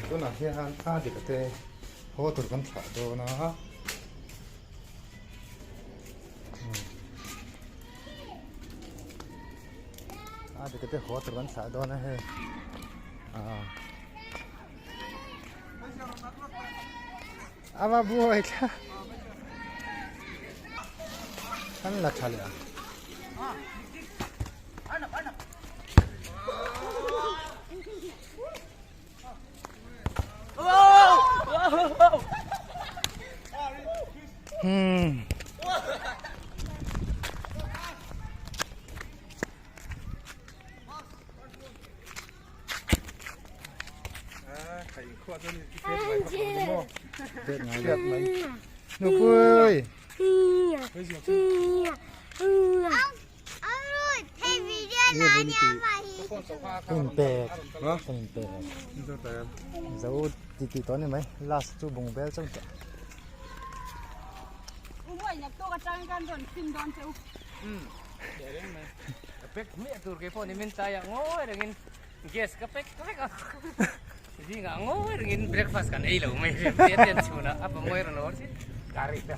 Tunah hian a dika te haw tur kan thlah dawn a. A dika te haw tur kan thlah dawn a hei. Ava buai thla. Kan la tha leh ang. Hmm. Nupui. In pek in pek zo ti ti tawh a ni mai last chu bung vel chauh tawh. Gas ka pek vek a zingah ngawi rengin breakfast kan ei lo mai rem te ten chhun a a pamawi rawn awr si kari te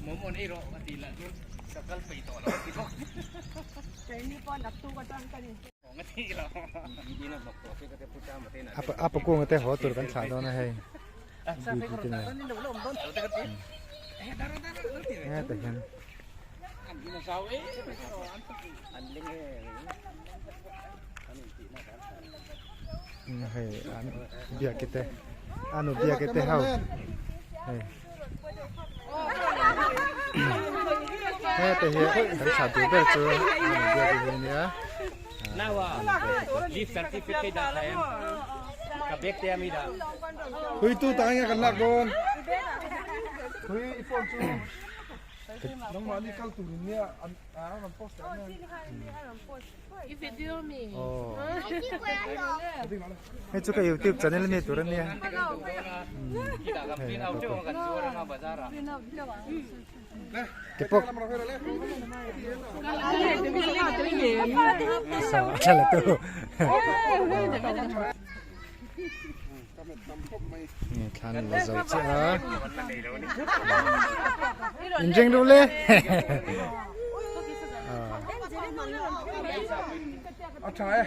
momo an ei rawh a ti lah chuan ka kal peih tawh lo a ti bawk Keini pawh naktuk atang kan in A pakung te haw tur kan thlah dawn a hei hetah hian hei an biak te a nu biak te ho hei heta hi kan thlah duh ber chu a nu biak hi a nia. Huitu tah nge kan lak dawn? Hui i phone chu nangmahni kal turin nia an a rawn post leh ania. Hei chu ka youtube channel ami tur ania. Kepok. Sa la tu. Thlan la zo che a. In reng ru le. A tha e.